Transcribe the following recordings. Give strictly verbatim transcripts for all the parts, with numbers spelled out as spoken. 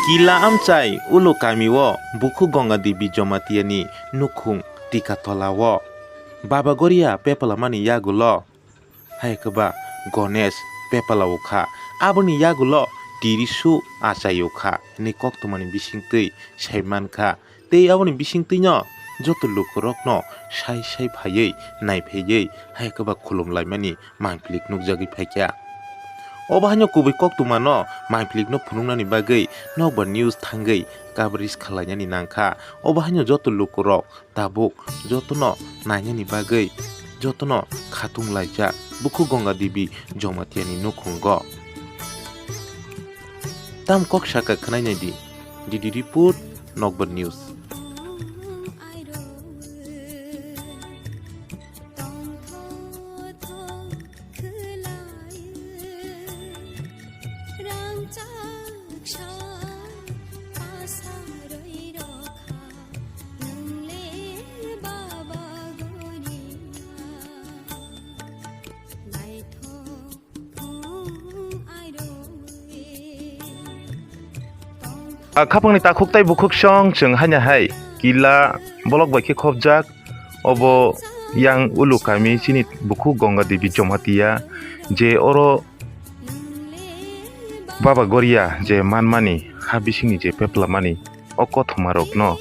Kila amchai ulo kamio bukhuk Ganga Devi Jamatia ni nukhung tika tola o Baba Goria pepla mani yagulo hai kwba Ganesh pepla o kha. Aboni yagulo tirisu achai o kha hinwi koktwmani bisingtwi sai mankha. Tei aboni bisingtwino joto lukurokno sai sai phaiwi naiphaiwi hai kwba khulum laimani mangphilik nukjagwi phaikha. Obo haino kubui koktwmano mangphilikno phunuknani bagwi nokbar news thangwi coverage khalainani nangkha. Obo haino joto lukurok tabuk jotono nainani bagwi jotono khatung laijak bukhuk Ganga Devi Jamatia ni nukhungo. Tam kok saka khwnai nai di. D D report, Nokbar News. A khapangni takhuk tai bukhuk song chwng haino hai kila bolok bai khe khopjak. Obo yang ulu kami chini bukhuk Ganga Devi Jamatia je oro Baba Goria je manmani ha bisingni je pepla mani o kothoma rokno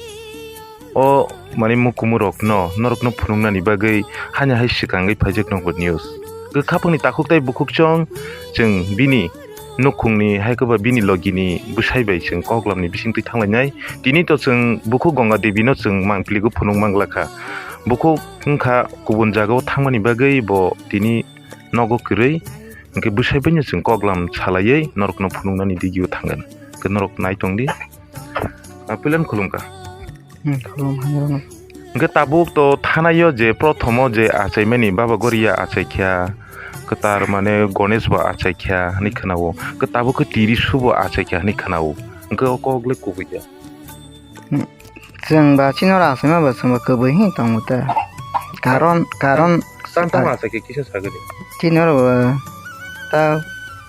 o mani mukumu rokno norokno phunuknani bagwi haino hai swkangwi phaijak Nokbar News. Khe khapangni takhuk tai bukhuk chwng chwng bini nukhungni hai kwba bini logini bwsai bai chwng koklamni bisingtwi thanglainai. Tini to chwng bukhuk Ganga Devi no chwng mangpiligo phunuk manglakha. Bukhuk wngkha kubun jagao thangmani bagwi bo tini nogo kwrwi, hwnkhe bwsai baino chwng koklam salaiwi norokno phunuknani digio thangkha. Hwnkhe norok nai tongdi. Ah, puilan khulumkha. Hmm, khulum hamya rwno. Hwnkhe tabuk to thanaio je prothomo je achaimani Baba Goria achaikha, kwtal mane Ganesh bo achaikha hinwi khwnao. Hwnkhe tabuk khe tirisu bo achaikha hinwi khwnao. Hwnkhe o kok le kubui ya. Hmm, chwng ba chini oro achaima ba chwng ba kwbui hin tongo ta. Karon, karon Chang tamo achaikhe kisa sagadi. Chini oro ba ta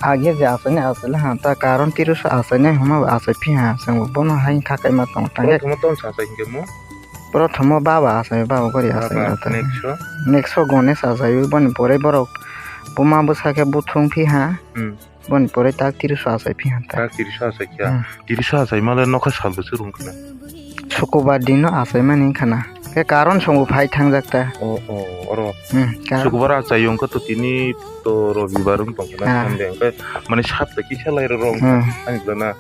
age je achaina achaila ha ta karon tirisu achaina hwnma ba achai phi ha chwng bo bono hai kha kaima tongo ta. Prothoma ton sa achai hwnkhe mo? Prothomo baba achai, Baba Goria achai. Baba, ta. Next o? Next o Ganesh achai, boni pore borok buma bwsa khe buthung phi ha. Hmm. Boni pore tak tirisu achai phi ha ta. Tak tirisu achai kha. Hmm. Tirisu achai male nokha sal bwswk rwng khna. Sukubar dino achai mani khna. Khe karon songo phai thangjak ta. O, o, oro. Hmm, karon. Sukubar achai wngkha to tini to Robibar wng tong khna. Ah. Sunday wngkha mane sapta kisa lai rw rwng. Hmm. Ani khna.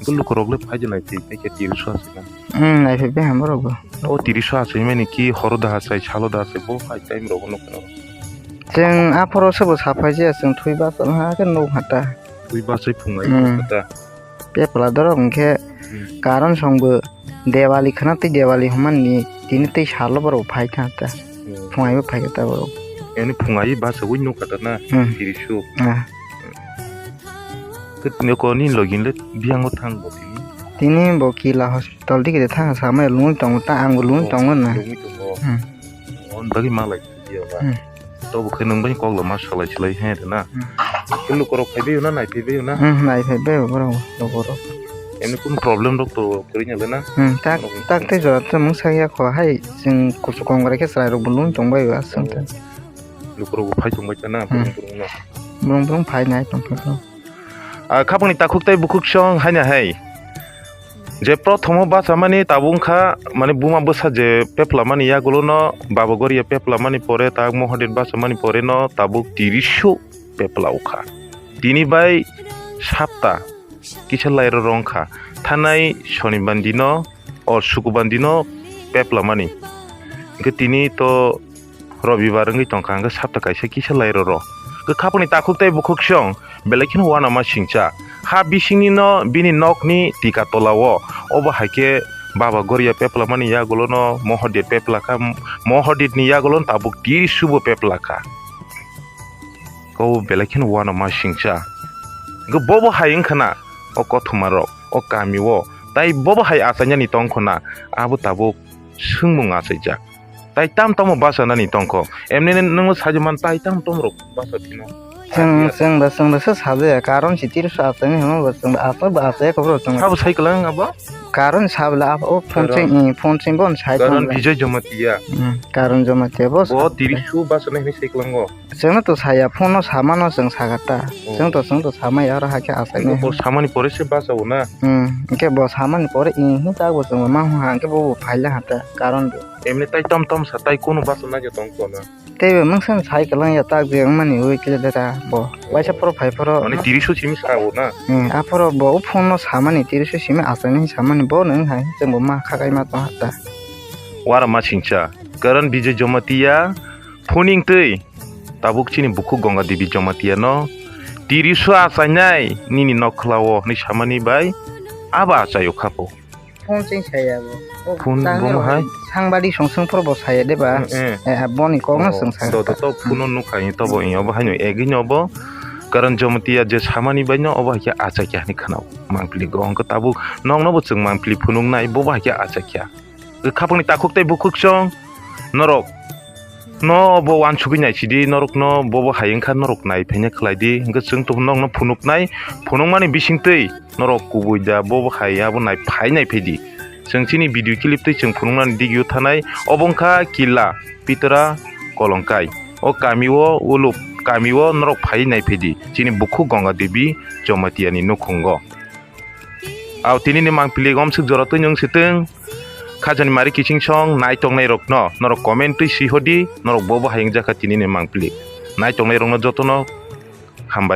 Lukurok le phai de nai twi, phai khe tirisu achai mani. Hmm, nai phai be ham borok bo. O tirisu achai mani ki horo da achai, salo da achai, bo phai time rok no khna. Chwng aphoro se bo saphai je, chwng thwi bachal ha khe nuk ha ta. Thwi bachai phungai Hmm. ta. Pepla dorok hwnkhe Hmm. karon song bo Dewali khna tei Dewali hwnmani tini tei salo borok phai kha ta. Hmm. Phungai bo phai kha ta borok. Ani phungai bachagwi nuk ha ta na Hmm. tirisu. Ah. Khe tini ko ni login le biyango thang bo tini. Tini bo kila hospital digi de thang samaya lungwi tongo ta, ang bo lungwi Oh, tongo na. Lungwi tongo. Hmm. On bagwi malai ya ba. Hmm. To bo khe nung bai kok lama salai silai he de na. Hmm. Khe lukurok phai bai na nai phai bai na. Hmm, nai phai bai borok, borok. Emni kun problem rok to kwrwi nya le na. Hmm, tak, Borok tak tei jora to mung sak ya kho hai chwng kusu kong bai khe chwrai rok bo lungwi tong bai ba aswk ta. Lukurok bo phai tong bai ta na, Hmm. borok borok no. Borok borok phai nai tong khe. Ah, khapangni takhuk tei bukhuk song haino hai. Je prothomo bachamani tabuk wngkha, mane buma bwsa je peplamani yagulono Baba Goria peplamani pore tak Mohadet bachamani pore no tabuk tirisu pepla wngkha. Tini bai sapta kisa lairo rwngkha. Thanai Sonibar dino, or Sukubar dino peplamani. Hwnkhe tini to Robibar wngwi tongkha, hwnkhe sapta kaisa kisa lairo rw. Hwnkhe khapangni takhuk tei bukhuk song belai kheno uanama singcha. Ha bisingni no bini nokni tika tola o. Obo hai khe Baba Goria peplamani yagulono Mohodit peplakha, Mohoditni yagulono tabuk tirisu bo peplakha. Obo belai kheno uanama singcha. Hwnkhe bobo hai wngkhana o kothoma rok, o kami o. Tai bobo hai achainani tongkhona, abo tabuk swngmung achaijak. Tai tam tamo bachanani tongkho. Emnene nwngno sajuman tai tam tom rok bacha phino. Chwng, chwng da, chwng da se sajaya, karon si tiri sa asai ni hwnba, chwng da asai ba asai ko bro chwng. Sabo sai kwlang abo? Karon sabla abo, o phone Karon. Chwng, i, phone chwng bon sai Karon kwlang. Bijay Jamatia. Hmm, Karon Jamatia bo. Bo tiri su basa nai hinwi sai kwlango. Chwngno to saya, phone no samano chwng sakata. Oh. Chwng to, chwng to samaya oro hakhe asai ni. Bo samani pore se basa o na? Hmm, hwnkhe bo samani pore i hin ta bo chwng ma hwn ha, hwnkhe bo bo phaila hata, karon do. Emni tai tom tom sa, tai kono basa nai tong ko na? Teibo mungsa sai kwlang ya tak je wngmani wi kile de ta bo. Waisa phoro phai phoro. Mane tirisu simi sa o na? Hmm, aphoro bo o phone no samani tirisu simi asani samani bo nung hai chwng bo ma khakai ma tong hata. Wara ma singcha. Karon Bijay Jamatia phoning twi tabuk chini bukhuk Ganga Devi Jamatia no tirisu achainai nini nok khlao hwnwi samani bai abo achaio khapo. Phone chwng saya bo. O Phone tang bo ni hai? Sangbadi song song phoro bo saya de ba? Mm, mm. Eh, boni kok no Oh, chwng saya. Do, do, to phone no nukha, to bo, mm, obo haino egwi no bo. Karon Jamatia je samani bai no obo hai khe achai khe hani khana mangpili go. Hwnkhe tabuk nok no bo chwng mangpili phunuk nai, bo bo hai khe achai khe. Khapang ni takhuk tei bukhuk song norok no bo wansugwi naisidi, norokno bobo hai wngkha, norok nai phaina khlai di. Hwnkhe chwng to nokno phunuknai, phunukmani bisingtwi norok kubui da, bobo hai abo nai phai nai phaidi. Chwng chini video clip twi chwng phunuknani digio thanai, obo wngkha Killa Pitra Kolongkai. O kamio, Ulup kamio norok phai nai phaidi, chini bukhuk Ganga Devi Jamatia ni nukhungo. Aw, tini ni mangpili gom swk jora twi nwng swtwng. Khajani mari kiching song nai tongnai rok no norok comment twi si hodi, norok bobo hayung jakha tini ni mangpili. Nai tongnai rok no joto no hambai.